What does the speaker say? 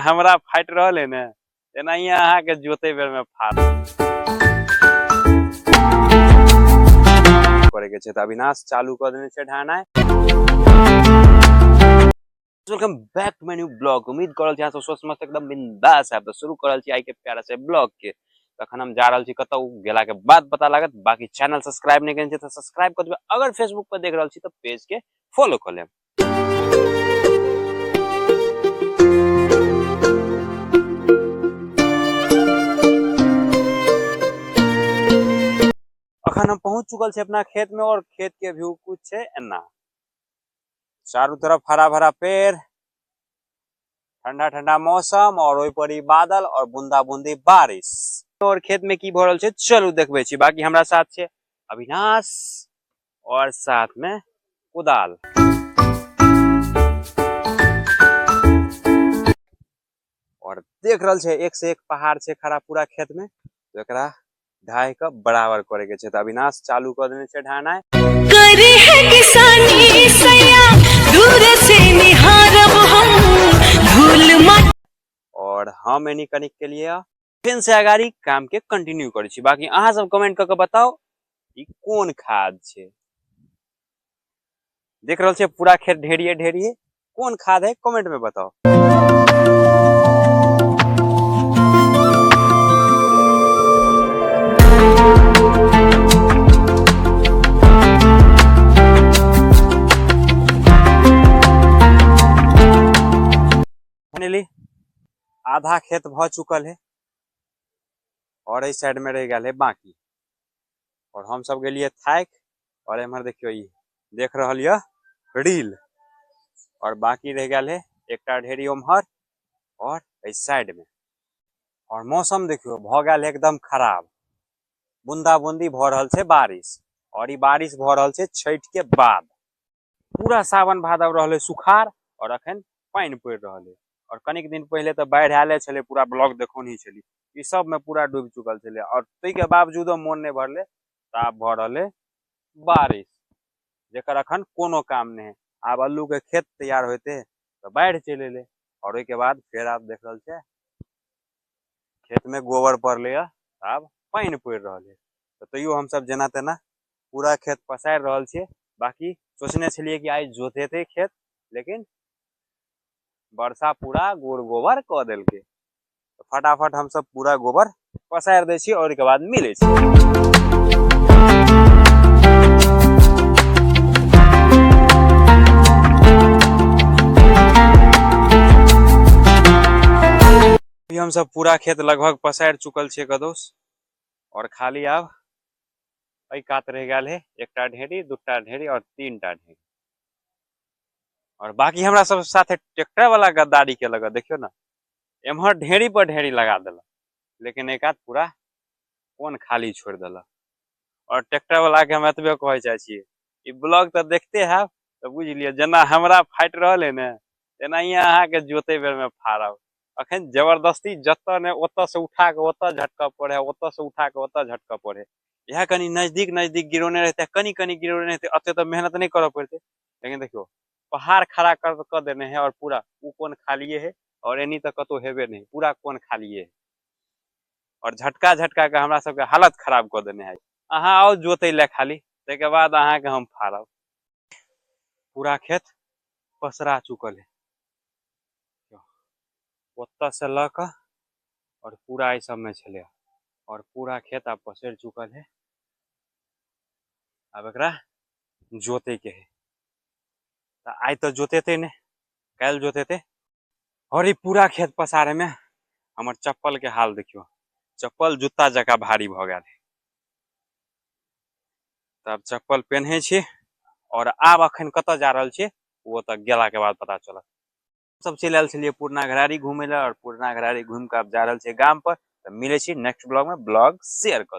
हमरा फाटि रहल है ने तेनाहिए अहाँके जोते बेरमे फाट करे के छै। तऽ अविनाश चालू कऽ देने छै ढानाइ। Welcome back to my new blog. उम्मीद कर रहल छी अहाँ सब स्वस्थ मस्त एकदम बिंदास आयब। तऽ शुरू कर रहल छी आइ के प्यारा से ब्लॉग के। तखन हम जा रहल छी कतऽ, गेला के बाद पता लागत। बाकी चैनल सब्सक्राइब नहि केने छी तऽ सब्सक्राइब कऽ देबै, अगर फेसबुक पर देख रहल छी तऽ पेज के फॉलो कऽ लेब। अखन हम पहुंच चुकल छी अपना खेत में और खेत के व्यू कुछ छै एना, चारू तरफ हरा भरा पेड़, ठंडा ठंडा मौसम और ओहि पर ई बादल और बूंदा बूंदी बारिश। और खेत में की भऽ रहल छै चलू देखबै छी। बाकी हमरा साथ छै अविनाश और साथ में कुदाल। और देख रहल छै एक से एक पहाड़ छै खड़ा पूरा खेत में, तो एकरा ढाई के बराबर करे के छै। तऽ अविनाश चालू कऽ देने छै ढानाइ। करे है किसानी सैया दूर से निहारब हम धूल माटी। और हम एनी कनिक के लिए फेन से अगाड़ी काम के कंटिन्यू करै छी। बाकी अहाँ सब कमेंट कऽ के बताउ ई कोन खाद छै। देख रहल छै पूरा खेत ढेरिये ढेरिये, कोन खाद है कमेंट में बताओ। फाइनली आधा खेत भ चुकल है और एहि साइड में रह गेल है बाकी। और हम सब गेलिए थाकि और एम्हर देखियो ई देख रहल ये रील और बाकी रह गेल है एकटा ढेरी ओम्हर और एहि साइड में। और मौसम देखियो भ गेल है एकदम खराब, बूंदा बूंदी भ रहल छै बारिश। और ई बारिश भ रहल छै छठि के बाद। पूरा सावन भादव रहलै सुखाड़ और अखन पानि पड़ि रहल है। और कनिक दिन पहिले तऽ बाढ़ि आयले छलै, पूरा ब्लॉग देखौनी छली, ई सब में पूरा डूबि चुकल छलै। और ताहिके बावजूदो मोन नहि भरलै तऽ आब भऽ रहल है बारिश, जेकर अखन कोनो काम नहि है। आब अल्लू के खेत तैयार होते तऽ बाढ़ि चलि एलै और ओहिके बाद फेर आब देख रहल छै खेत में गोबर पड़लै है, आब पानि पड़ि रहल है। तऽ तैयो हमसब जेना तेना पूरा खेत पसारि रहल छियै। बाकी सोचने छलियै कि आइ जोतेतै खेत, लेकिन वर्षा पूरा गोर गोबर कऽ देलकै। तऽ फटाफट हमसब पूरा गोबर पसारि दै छियै और ओहिके बाद मिलै छै। अभी हमसब पूरा खेत लगभग पसारि चुकल छियै कदौस और खाली आब एहि कात रहि गेल है एकटा ढेरी, दूटा ढेरी और तीनटा ढेरी। और बाकी हमरा सब साथे ट्रैक्टर वाला गद्दारी के लगा देखियो ना, एम्हर ढेरी पर ढेरी लगा देलक, लेकिन एक कात पूरा कोन खाली छोड़ देलक। और ट्रैक्टर वाला के हम एतबे कहै चाहै छियै, ई ब्लॉग तऽ देखते हैब तऽ बुझि लिअ जेना हमरा फाटि रहल है ने तेनाहिए अहाँके जोते बेरमे फाड़ब। अखन जबरदस्ती जतऽ ने ओतऽ से उठा कऽ ओतऽ झटकऽ पड़े, ओतऽ से उठा कऽ ओतऽ झटकऽ पड़े। इएह कनि नजदीक नजदीक गिरौने रहितै, कनि कनि गिरौने रहितै, एते तऽ मेहनत नहि करऽ पड़तै। लेकिन देखियौ पहाड़ खड़ा कर कऽ देने है और पूरा ओ कोन खालिए है और एनी तऽ कतौ हेबे नहीं, पूरा कोन खालिए है। और झटका झटका के हमरा सबके हालत खराब कऽ देने है। अहाँ आओ जोतै लए खाली, ताहिके बाद अहाँके हम फाड़ब। पूरा खेत पसरा चुकल है ओतऽ से लऽ कऽ और पूरा एहि सबमे छलै और पूरा खेत आब पसरि चुकल है। आब एकरा जोतै के है तऽ आइ तऽ जोतेतै नहि, काल्हि जोतेतै। और ई पूरा खेत पसारे में हमर चप्पल के हाल देखियौ, चप्पल जूता जकाँ भारी भऽ गेल है। तऽ आब चप्पल पेन्है छी और आब अखन कतऽ जा रहल छी ओ तऽ गेला के बाद पता चलत। सब चलि आयल छलियै पुरना घरारी घुमै लए और पुरना घरारी घुमि कऽ आब जा रहल छियै गाम पर। तऽ मिलै छी नेक्स्ट ब्लॉग में, ब्लॉग शेयर करू।